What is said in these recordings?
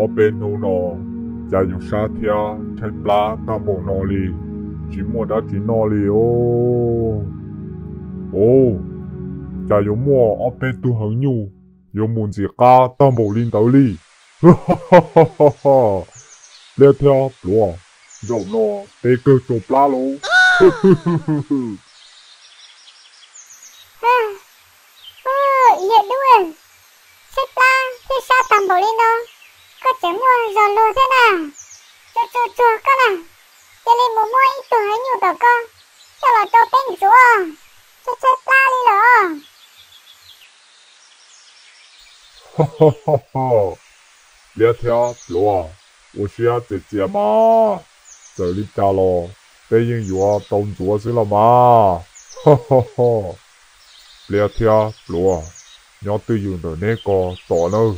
Ob peb hnub no cas yuav sab thiab tshaib plab tag npaum no li, tsis muaj dab tsi noj li os. Ov, cas yuav muaj ob peb tug heev nyuj yuav mus ntxim qab tag npaum li ntawd li. Pliab thiab Pluav, zaum no peb kawg tsau plab lauj. Yawg dub, tshaib plab thiab sab tag npaum li no, koj tseem muaj zog luag thiab na. Tsuag tsuag tsuag koj na, cia li mus muab ib tug heev nyuj tom koj coj los rau peb ntxuav, tshaib tshaib plab li lawm. Pliab thiab Pluav, ua siab txias txias mas, txawm li cas los peb yeej yuav tau ntxuav xwb los mas. Pliab thiab Pluav, nyob twj ywm ntawm neb ko tos nawb,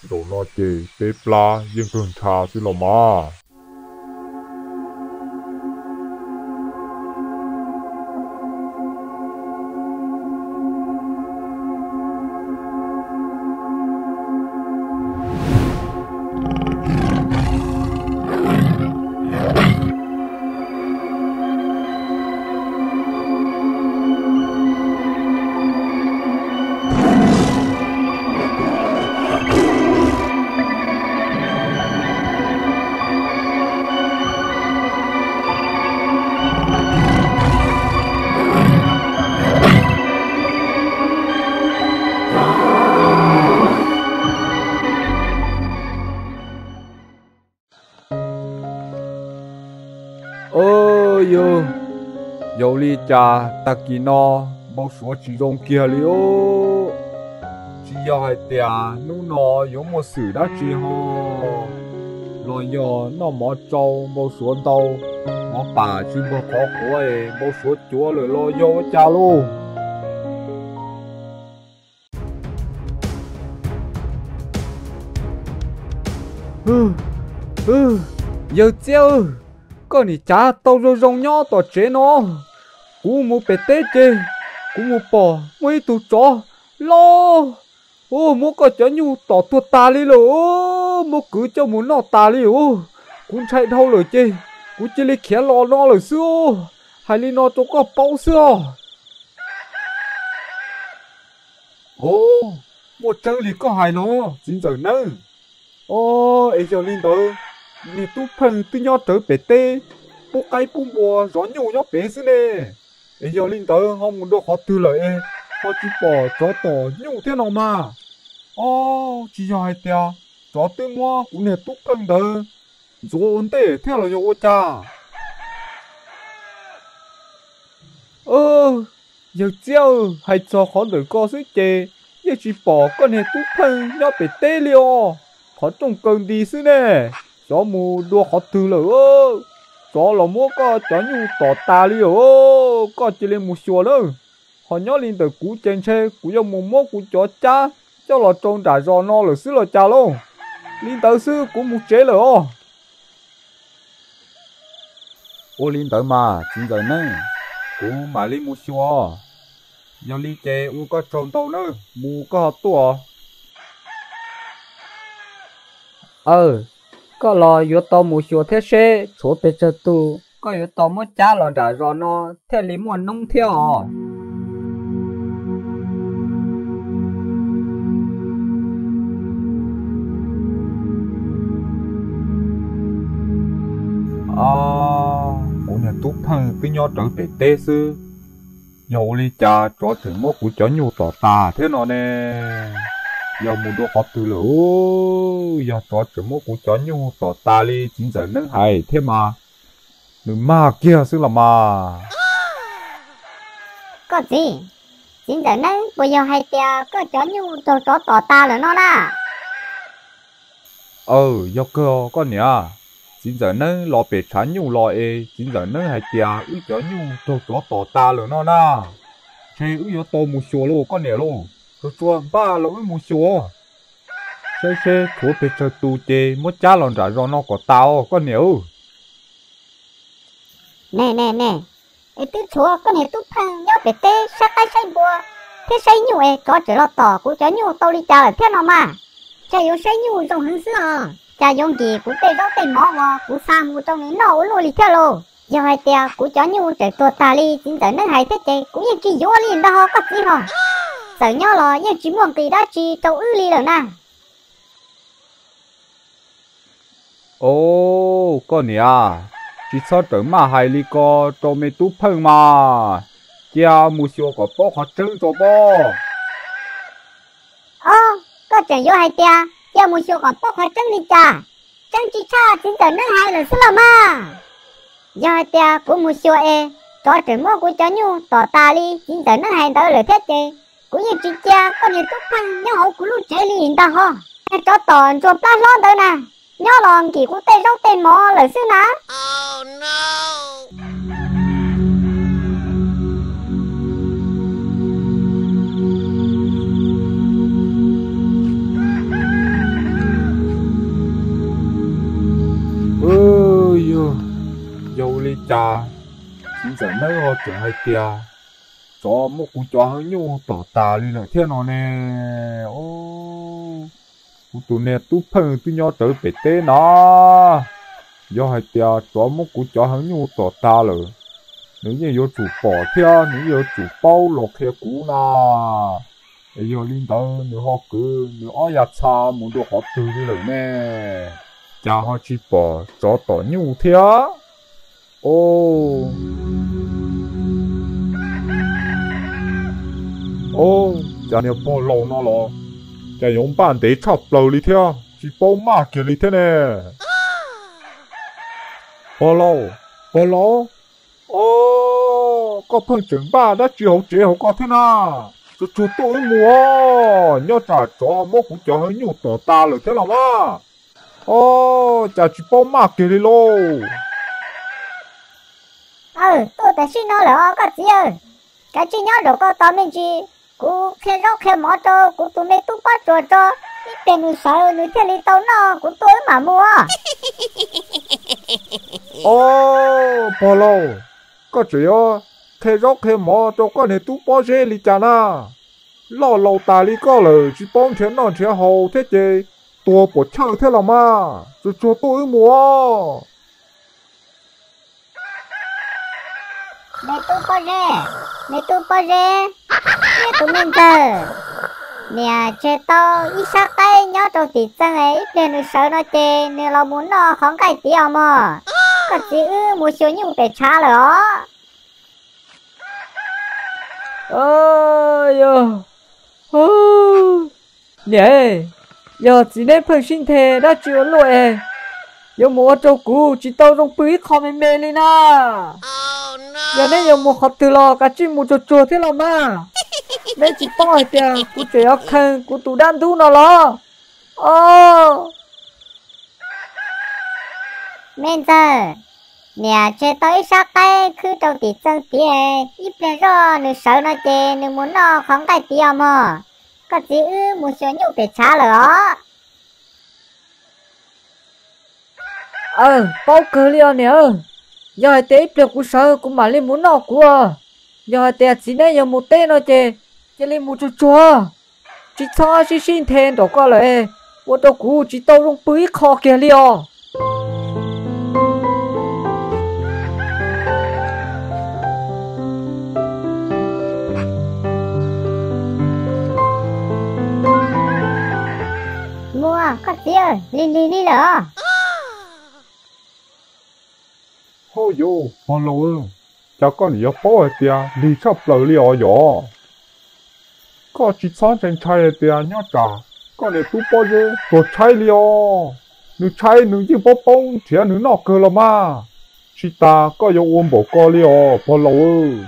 zaum no ces peb plab yeej kawg ntsha xwb los mas. Yog, yog li cas tag kis no npau suav tsis zoo kiag li os. Tsis yog hais tias hnub no yuav muaj xwm dab tsi ho, los yog noj mov tsau npau suav ntau, mov pam tsis npog qhov quav es npau suav cuav lawm los yog ua cas lauj? Yawg Txiab, koj nim cav tau zoo zoo nyob tom tsev no. Kuv mus pem teb ces kuv mus pom muaj ib tug tsov loj, muab koj cov nyuj tom tuag tas li lawm, muab kwv coj mus noj tas li os. Kuv ntshai dhau lawm ces kuv cia li khiav los no lawm xwb. Hais li no rau koj paub xwb os. Ov, muaj tseeb li koj hais los txiv ntxawm Neeb. Ov, es yog li ntawd, niag tub pheej twb nyob rawv pem teb pub qaib pub npua zov nyuj nyob pem xwb ne. Es yog li ntawd ho mus dua qhov twg lawm es ho tsis pom tsov tom nyuj thiab no mas? Ov, tsis yog hais tias tsov twb muab kuv niag tub pheej ntawd ntxuav ua ntej thiab los yog ua cas? Yawg Txiab, hais txog qhov ntawm ko xwb ces yeej tsis pom koj niag tub pheej nyob pem teb li os. Qhov rooj kaw nti xwb ne, xyov mus dua qhov twg lawm. Tsov los muab koj cov nyuj tom tas li os, koj cia li mus xyuas nawb. Ho nyob li ntawm kuv ces ntshe kuv yuav mus muab kuv cov cab coj los rau nram zos no lawm xwb los cas lauj. Li ntawd xwb kuv mus tsev lawm os. Ua li ntawd mas txiv ntxawm Neeb, kuv mam li mus xyuas. Yog li ces ua koj tsaug ntau nawb, mus koj ho tuaj. Aw, koj los yuav tau mus xyuas thiab seb tshuav pes tsawg tus, koj yuav tau muab cab los nram zos no thiaj li muaj noob thiab os. Kuv niag tub pheej twb nyob rawv pem teb xwb, yog ua li cas tsov tseem muab kuv cov nyuj tom tas thiab no ne? Yog mus dua qhov twg lawm? Yog tsov tseem muab kuv cov nyuj tom tas li txiv ntxawm Neeb hais thiab mas, nws mag kiag xwb los mas. Koj txiv, txiv ntxawm Neeb puas yog hais tias koj cov nyuj raug tsov tom tas lawm no na? Aw, yog kawg koj niam. Txiv ntxawm Neeb los pem tshav nyuj los es txiv ntxawm Neeb hais tias wb cov nyuj raug tsov tom tas lawm no na. Ntshe wb yuav tau mus xyuas lauj koj niam lauj. Tsuag tsuag npaj los wb mus xyuas, saib seb tshuav pes tsawg tus ces muab cab los nram zos no kom tas os koj niam. Ne ne ne, es twb tshuav koj niag tub pheej nyob pem teb saib qaib saib npua thiab saib nyuj es tsov tseem los tom kuv cov nyuj tau li cas lawm thiab no mas? Ntshe yuav saib nyuj zoo heev xwb os. Cas yuav nkim kuv tej zaub tej mov uas kuv xa mus rau nws noj ua luaj li thiab lauj? Yog hais tias kuv cov nyuj tseem tuag tag li txiv ntxawm Neeb hais thiab ces kuv yeej tsis yuav li ntag ho koj txiv ho. Txawm nyob los yeej tsis muaj nqis dab tsi rau wb li lawm na. Au, koj niam, tsis txhob rawm maj hais li ko rau me tub Pheej mas. Cia mus xyuas kom paub qhov tseeb tso pob. Au, koj tseem yuav hais tias cia mus xyuas kom paub qhov tseeb li cas? Tseeb tsis tshaj txiv ntxawm Neeb hais lawm xwb los mas. Yog hais tias kuv mus xyuas es tsov tseem muab kuv cov nyuj tom tas li txiv ntxawm Neeb hais ntawd lawm thiab ces kuv yeej tsis cia koj niag tub Pheej nyob hauv kuv lub tsev li ntag ho. Tsov tom ntsuag plab hlob ntawd na, nyob los nkim kuv tej zaub tej mov lawm xwb na. Yog, yog ua li cas txiv ntxawm Neeb ho tseem hais tias tsov muab kuv cov hawv nyuj tom tas li lawm thiab no ne? Kuv tus niag tub Pheej twb nyob rawv pem teb na. Yog hais tias tsov muab kuv cov hawv nyuj tom tas lawm, nws yeej yuav tsum pom thiab nws yeej yuav tsum paub los qhia kuv na. Es yog li ntawd nws ho kwv nws ob yam txha mus dua qhov twg li lawm ne? Cas ho tsis pom tsov tom nyuj thiab? Au, cas niag pog laus no los cas yuav npaj ntev tshaj plaws li thiab, tsis paub maj kiag li thiab ne? Pog laus, pog laus, koj pheej tseem npaj dab tsi hauv tsev hauv ko thiab na? Tsuag tsuag tuaj wb mus os, nyob tsam tsov muab kuv cov hawv nyuj tom tas lawm thiab los mas. Au, cas tsis paub maj kiag li lauj. Aw, tuaj tam sim no lawm os koj txiv aw. Kav tsij nyob nraum ko tos me ntsis, kuv qhia zaub qhia mov rau kuv tus me tub Pob Tsuas tso, ib pliag nws sawv nws thiaj li tau noj kuv tuaj wb mam mus os. Au, pog laus, koj tseem yuav qhia zaub qhia mov rau koj niag tub Pob Zeb li cas na? Loj laus tas li koj lawm tsis paub nrhiav noj nrhiav haus thiab ces tuag puas chawj thiab los mas. Tsuag tsuag tuaj wb mus os. Me tub Pob Zeb, me tub Pob Zeb, niag tus me ntxawg, niam tseg tau ib sab qaib nyob rau tim txee, ib pliag nws sawv no ces nws los mus noj qhov nqaij tid os mog. Koj txiv wb mus xyuas nyuj pem tshav lawm os. Yog, niam, yog txiv neb pheej sib nthe dab tsi ua luaj es yuav mus ua rau kuv tsis tau zoo pw ib qho me me li na. Yog neb yuav mus qhov twg los kav tsij mus tsuag tsuag thiab los mas. Neb tsis paub hais tias kuv tseem yuav kheej kuv tus dab ntub no los? Os, me ntxawg, niam tseg tau ib sab qaib khwb rau tim txee tid, ib pliag zoj nws sawv no ces nws mus noj qhov nqaij tid os mog. Koj txiv wb mus xyuas nyuj pem tshav lawm os. Aw, paub kawg li os niam. Yog hais tias ib pliag kuv sawv kuv mam li mus noj kuv. Yog hais tias txiv neb yuav mus teb no ces cia li mus tsuag tsuag, tsis txhob sib sib nthe nraum ko lawm, ua rau kuv tsis tau zoo pw ib qho kiag li os. Mus koj txiv, lig lig li lawm os. Hauj yus, pog laus, cas koj nim yuav paub hais tias lig tshaj plaws li os yom? Koj tsis txhob ntshai ntshai hais tias nyob tsam koj niag tub Pob Zeb tuag tshaib li os. Nws tshaib nws yeej paub paub nrhiav nws noj kawg los mas. Tsis tas koj yuav ua npaum ko li os pog laus.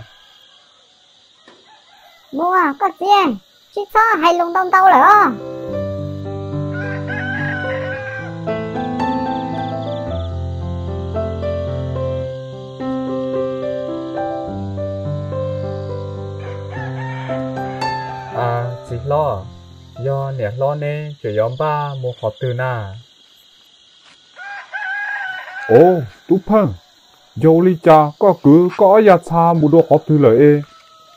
Mus koj txiv, tsis txhob hais lus ntau ntau lawm os. Txiv hlob, yog niam hlob neb tseem yuav npaj mus qhov twg na? Au, tub Pheej, yog ua li cas koj kwv koj ob yaj txha mus dua qhov twg lawm es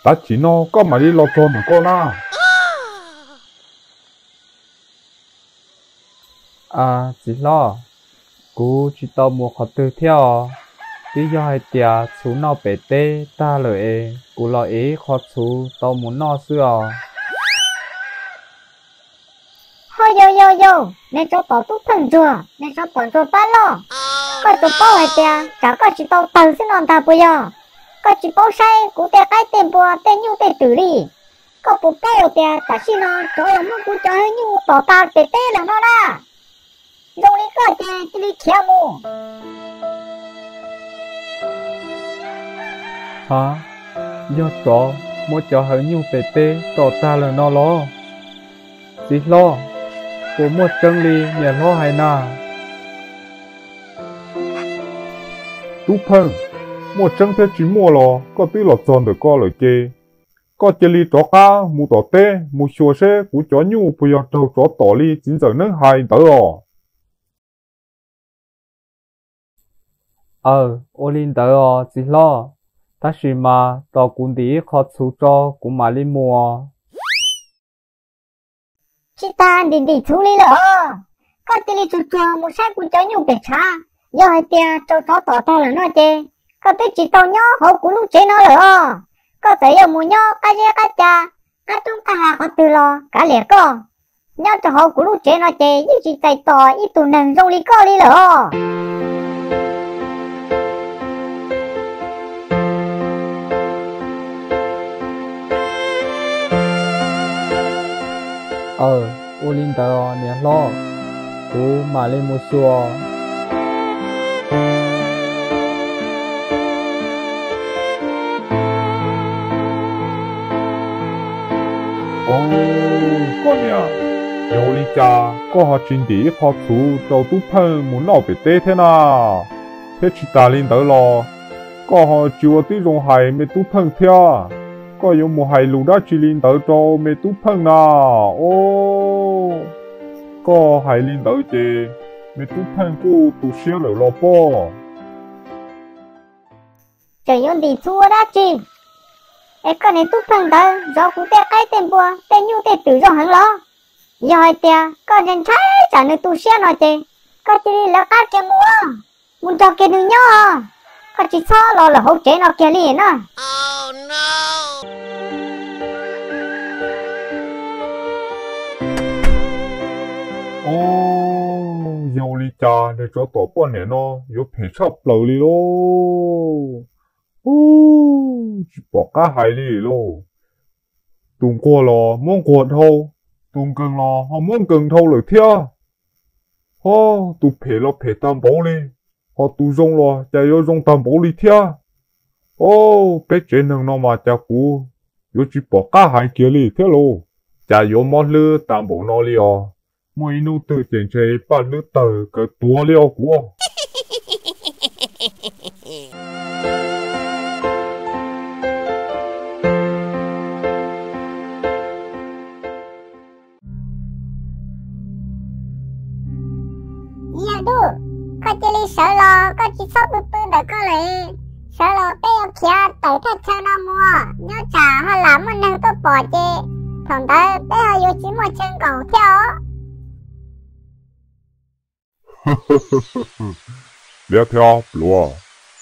tav chim no koj mam li los txog ntawm ko na? Txiv hlob, kuv tsis tau mus qhov twg thiab os. Twb yog hais tias txhuv noj pem teb tag lawm es kuv los ev ib qho txhuv tau mus noj xwb os. Ho yau yau yau, niag tsov tom tub pheej ntsuag, niag tsov tom ntsuag pab loj, koj tsuas paub hais tias tsam koj tsis tau tawg xwb no ntag puas yog? Koj tsis paub saib kuv tej qaib tej npua tej nyuj tej twm li. Koj puas paub tias tam sim no tsov los muab kuv cov hwj nyuj tom tas pem teb lawm no na? Zoo li koj ces cia li khiav mus. Ha, yog tsov muab cov hwj nyuj pem teb tom tag lawm no los? Txiv hlob, puas muaj tseeb li niam hlob hais na? Tub Pheej, muaj tseeb thiab tsis muaj los koj twb los txog ntawm ko lawm ces koj cia li rov qab mus tom teb mus xyuas seb kuv cov nyuj puas yog raug tsov tom li txiv ntxawm neeb hais ntawd os. Aw, ua li ntawd os txiv hlob, tab sis mas tos kuv ntim ib qho txhuv tso kuv mam li mus os. Tsis tas ntim ntim txhuv li lawm os, koj cia li tsuag tsuag mus saib kuv cov nyuj pem tshav, yog hais tias raug tsov tom tag lawm no ces koj twb tsis tau nyob hauv kuv lub tsev no lawm os. Koj txawm yuav mus nyob qab zeb qab ca, qab roob qab hav qhov twg los kav liam koj. Nyob rau hauv kuv lub tsev no ces yeej tsis txais tos ib tug neeg zoo li koj li lawm os. Aw, ua li ntawd niam hlob, kuv mam li mus xyuas. Koj niam, yog ua li cas koj ho tsis ntim ib qho txhuv rau Tub Pheej mus noj pem teb thiab na? Thiab tsis tas li ntawd los koj ho tsis ua tib zoo hais me Tub Pheej thiab, koj yuav mus hais lus dab tsi li ntawd rau me Tub Pheej na? Os, koj hais li ntawd ces me Tub Pheej kuj tu siab lawm los pob. Tseem yuav ntim txhuv ua dab tsi? Es koj niag Tub Pheej ntawd zov kuv tej qaib tej npua tej nyuj tej twm zoo heev los? Yog hais tias koj ntshai ntshai tsam nws tu siab no ces koj cia li lawv qab kiag mus, mus nrog kiag nws nyob, koj tsis txhob los lawm hauv tsev no kiag li na. Os, yog ua li cas niag tsov tom poj niam no yuav phem tshaj plaws li lauj? Ub, tsis pom qab hais li lauj. Tus nquag los muab nquag dhau, tus nkeeg los ho muab nkeeg dhau lawm thiab. Ho, tus phem los phem tag npaum li, ho tus zoo los cas yuav zoo tag npaum li thiab. Os, peb tsev neeg no mas cas kuv yuav tsis pom qab hais kiag li thiab lauj. Cas yuav mob hlwb tag npaum no li os. Muaj ib hnub twg ces ntshe paj hlwb tawg kawg tuag li os kuv. Yawg Dub, koj cia li sawv los, koj tsis txhob pw pw ntawm koj lawm. Sawv los peb yuav khiav tawm thaj chaw no mus, nyob tsam ho lam muaj neeg tuaj pom ces thaum ntawd peb ho yuav tsis muaj chaw nkaum thiab os. Liab thiab pluav,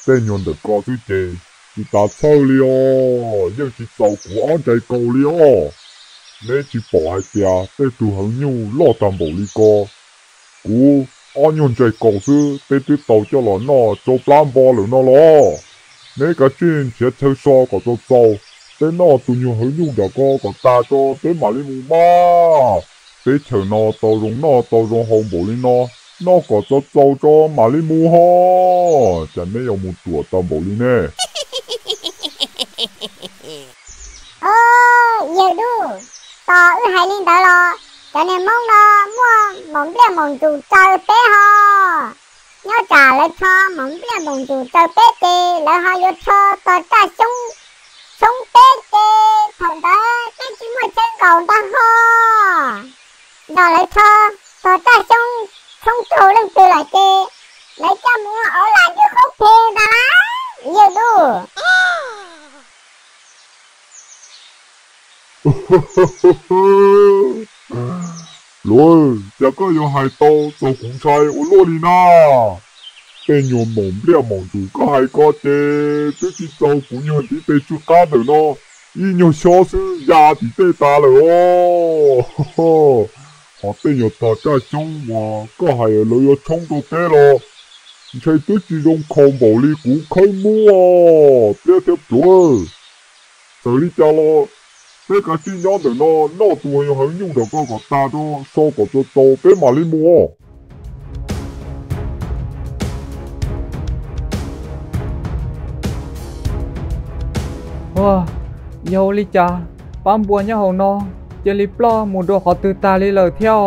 tej nyuag ntawm ko xwb ces tsis tas txhawj li os, yeej tsis txaus kuv ob ntsais kaus li os. Neb tsis pom hais tias tej tug hawv nyuj loj tag npaum li ko, kuv ob nyuag ntsais kaus xwb peb twb tau coj los noj tsau plab npo lawm no los. Neb kav tsij nrhiav chaw so kom txaus txaus, peb noj tus nyuag hawv nyuj nram ko kom tas tso peb mam li mus mas. Teb chaws no tau zoo noj tau zoo haus npaum li no, noj kom txaus txaus tso mam li mus ho. Cas neb yuav mus ruam tau npaum li ne? Os, yawg Dub, tos wb hais li ntawd los cov niag Hmoob no muaj maum npliaj maum ntsuj tsaws peb ho. Nyob tsam lawv rho maum npliaj maum ntsuj tsaws peb ces lawv ho yuav rho tog raj xyoob, xyoob peb ces thaum ntawd peb tsis muaj chaw nkaum ntag ho. Nrog lawv rho tog raj xyoob, xyoob raug leej twg lawm ces lawv coj mus ua auv lam yus qhaub phe ntag lauj, yawg Dub. Pluav, cas koj yuav hais tau txaus kuv ntshai ua luaj li na? Tej nyuag maum npliaj maum ntsuv koj hais ko ces twb tsis txaus kuv nyuag ntiv tes tsw qab ntawm no ib nyuag xyob xwb ya tim tej tas lawm os. Hos tej nyuag tog caj xyoob uas koj hais lawv yuav tshoob rau teb los ntshe twb tsis zoo khaus npaum li kuv khawb muab thiab thiab pluav. Txawm li cas los peb kav tsij nyob ntawm no noj tus yog hawv nyuj nram koj kom tag rau so kom txaus txaus peb mam li mus. Yog ua li cas pab npua nyob hauv no cia li ploj mus dua qhov twg tag li lawm thiab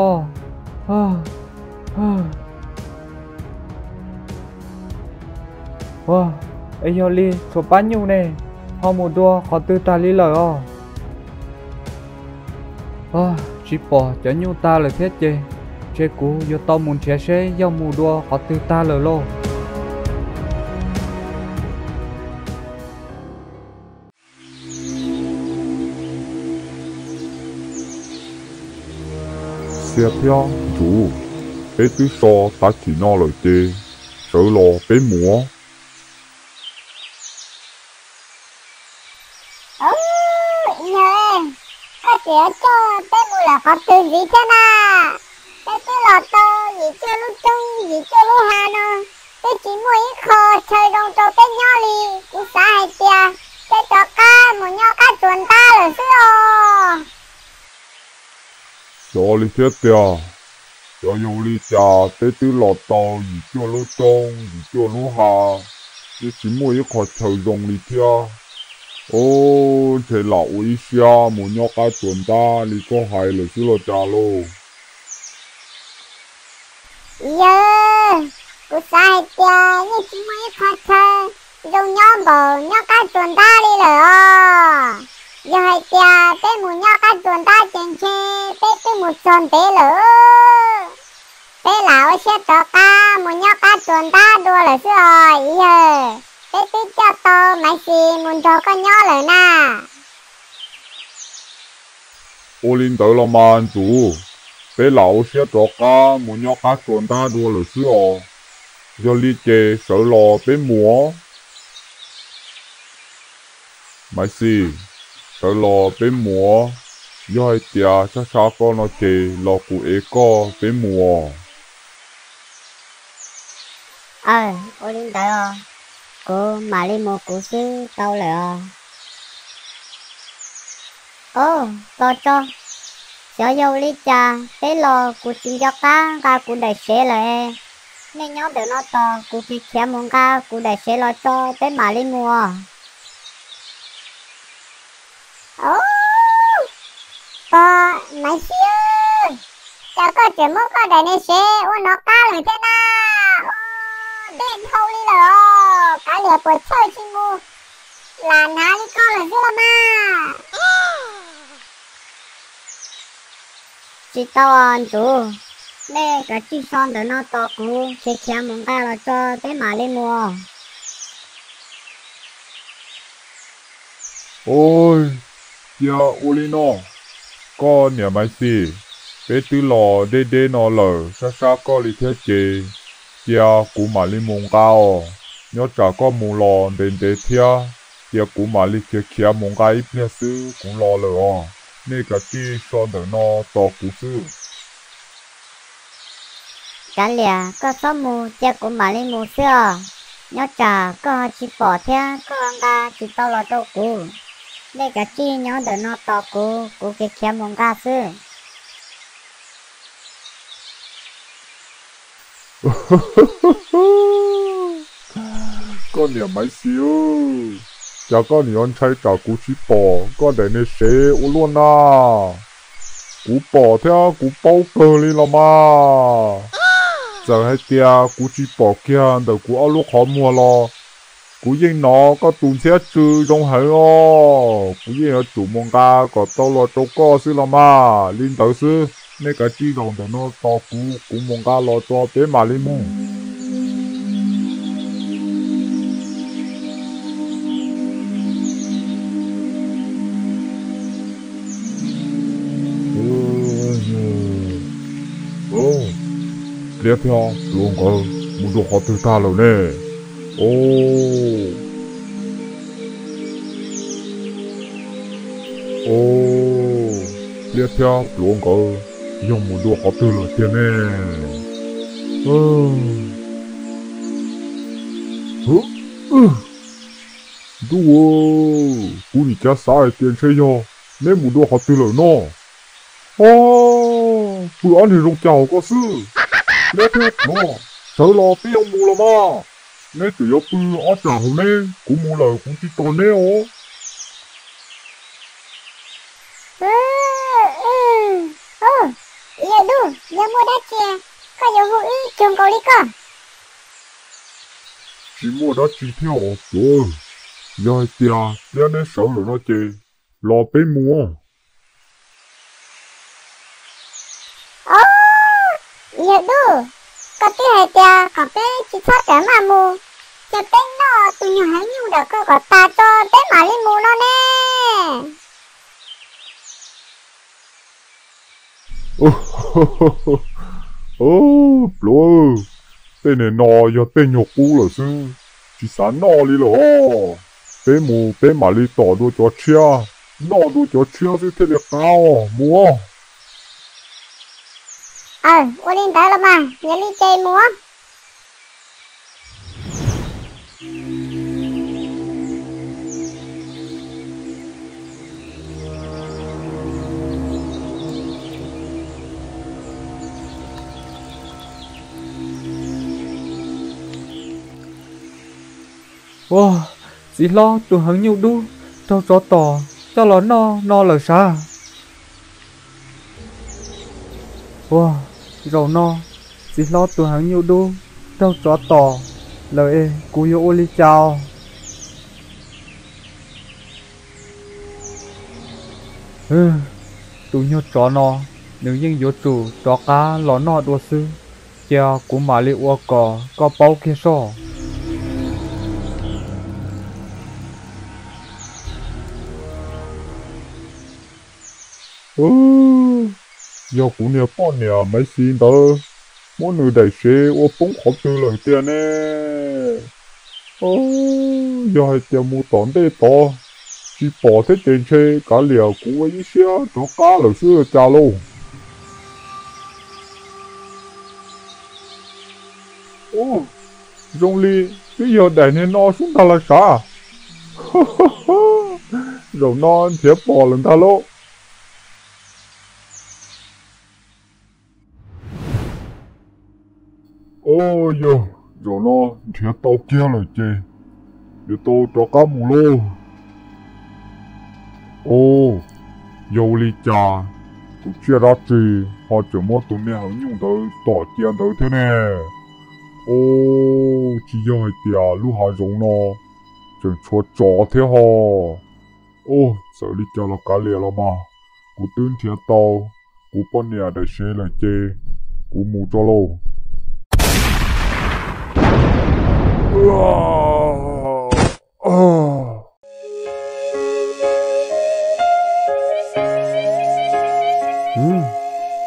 os? Es yog li tshuav pab nyuj ne ho mus dua qhov twg tag li lawm os? Tsis pom cov nyuj tag lawm thiab ces ntshe kuv yuav tau mus nrhiav seb yog mus dua qhov twg tag lawm lauj. Xiab thiab Ntsuv, peb twb so tag kis no lawm ces sawv los peb mus. Ub, yawg, koj tseem yuav coj peb mus lawm qhov twg ntxiv thiab na? Peb twb los tau yim cuaj lub roob yim cuaj lub hav no, twb tsis muaj ib qho chaw zoo rau peb nyob li. Kuv xav hais tias peb rov qab mus nyob qab tsuas ntab lawm xwb os. Xyov li thiab tiag, xyov yog li cas peb twb los tau yim cuaj lub roob yim cuaj lub hav, twb tsis muaj ib qho chaw zoo li thiab. Ub, ntshe lam ua ib siab mus nyob qab tsuas ntab li koj hais lawm xwb los cas lauj. Yawg, kuv xav hais tias yeej tsis muaj ib qho chaw zoo nyob npaum nyob qab tsuas ntab li lawm os. Yog hais tias peb mus nyob qab tsuas ntab ces ntshe peb twb mus txog ntev lawm. Peb lam ua siab rov qab mus nyob qab tsuas ntab dua lawm xwb os yawg. Peb twb coj tau Maiv Xis mus nrog koj nyob lawm na. Ua li ntawd los mas Ntsuv, peb lam ua siab rov qab mus nyob qab tsuas ntab dua lawm xwb os. Yog li ces sawv los peb mus. Maiv Xis, sawv los peb mus. Yog hais tias sab sab koj no ces los kuv ev koj peb mus. Aw, ua li ntawd os, kuv mam li mus kuv xwb tau lawm os. Ov, tos tso, xyov yog ua li cas peb los kuv tsis nco qab nqa kuv daim sev lawm. Nej nyob ntawm no tos kuv khiav khiav mus nqa kuv daim sev los tso peb mam li mus os. Ov, pog Maiv Xis, cas koj tseem muab koj daim niag sev ua nov qab lawm thiab na? Ov, dej dhau li lawm os, kav liam puas chawj tsis mus lam hnav li koj lawm xwb los mas. Tsis tau os Ntsuv, nej kav tsij so ntawm no tos kuv khiav khiav mus nqa los tso peb mam li mus. Ov, cia ua li no, koj niam Maiv Xis, peb twb los deb deb no lawm sab sab koj li thiab ces cia kuv mam li mus nqa os. Nyob tsam koj mus los ntev ntev thiab, cia kuv mam li khiav khiav mus nqa ib pliag xwb kuv los lawm os. Nej kav tsij so ntawm no tos kuv xwb. Kav liam, koj txhob mus, cia kuv mam li mus xwb os. Nyob tsam koj ho tsis pom thiab koj ho nqa tsis tau los rau kuv. Nej kav tsij nyob ntawm no tos kuv, kuv khiav khiav mus nqa xwb. Koj niam Maiv Xis, cas koj nim yuav ntshai tsam kuv tsis pom koj daim niag sev ua luaj na? Kuv pom thiab kuv paub kawg li los mas. Txawm hais tias kuv tsis pom kiag ntawm kuv ob lub qhov muag los kuv yeej hnov koj tus ntxhiab tsw zoo heev os. Kuv yeej yuav tsum mus nqa kom tau los rau koj xwb los mas. Li ntawd xwb, nej kav tsij zaum ntawm no tos kuv, kuv mus nqa los tso peb mam li mus. Liab thiab Pluav nkawd mus dua qhov twg tag lawm ne? Au, au, Liab thiab Pluav nkawd yog mus dua qhov twg lawm tiag ne? Ntuj, kuv nim cav xav hais tias ntshe yog neb mus dua qhov twg lawm no. Au, pw ob niag zoo cas hauv ko xwb. Liab thiab Pluav, sawv los peb yuav mus los mas. Neb tseem yuav pw ob tsam hauv ne, kuv mus lawm kuv tsis tos neb os. Yawg Dub, yog muaj dab tsi koj yuav hu wb cuag nkaus li koj? Tsis muaj dab tsi thiab os Pluav. Yog hais tias Liab neb sawv lawm no ces los peb mus. Au, yawg Dub, koj twb hais tias kom peb tsis txhob rawm maj mus, cia peb noj tus nyuag heev nyuj ntawm koj kom tas tso peb mam li mus no ne. Pluav, tej niag no yog tej nyuag qub lawm xwb, tsis xav noj li lawm os. Peb mus peb mam li tom dua cov tshiab, noj dua cov tshiab xwb thiaj li qab os. Mus. Aw, ua li ntawd los mas yog li ces mus. Ua, txiv hlob tus heev nyuj dub raug tsov tom coj los noj no lawm sav. Ua, zaum no txiv hlob tus heev nyuj dub raug tsov tom lawm es kuv yuav ua li cas? Tus nyuag tsov no, nws yeej yuav tsum rov qab los noj dua xwb. Cia kuv mam li ua kom koj paub kiag soj. Yog kuv niag poj niam Maiv Xis ntawd muab nws daim sev ua poob qhov twg lawm tiag ne? Yog hais tias mus tom ntej tod tsis pom thiab ces ntshe kav liam kuv ua ib siab rov qab lawm xwb cas lauj. Ua, zoo li twb yog daim niag no sub ntag los sav. Zaum no nrhiav pom lawm ntag lauj. Ua, yog zaum no nrhiav tau kiag lawm ces yuav tau rov qab mus lauj. Ua, yog ua li cas tus tsiaj dab tsi ho tseem muab tus me heev nyuj ntawd tom cia ntawd thiab ne? Ua, tsis yog hais tias lub hav zoov no tseem tshuav tsov thiab ho. Ua, txawm li cas los kav liam los mas, kuv twb nrhiav tau kuv poj niam daim sev lawm ces kuv mus tso lauj.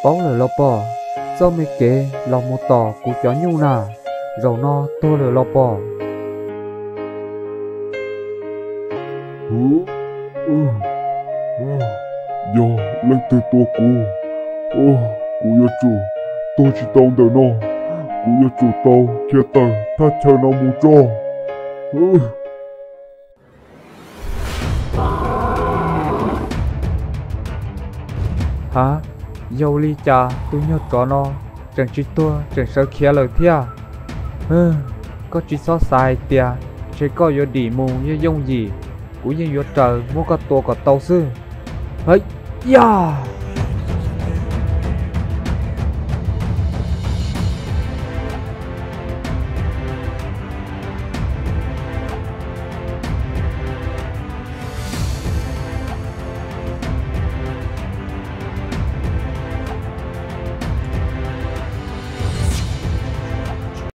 Paub lawm los pom, txoj me kev los mus tom kuv cov nyuj na, zaum no tuag lawm los pom. Yog leej twg tua kuv, kuv yuav tsum tuag tsis tau ntawm no, kuv yuav tsum tau khiav tawm thaj chaw no mus tso. Ha, yog li cas tus nyuag tsov no tseem tsis tuag tseem sawv khiav lawm thiab? Koj tsis txhob xav hais tias ntshe koj yuav dim mus yooj yooj yim, kuv yeej yuav raws muab koj tua kom tau xwb. Hawm, yaj!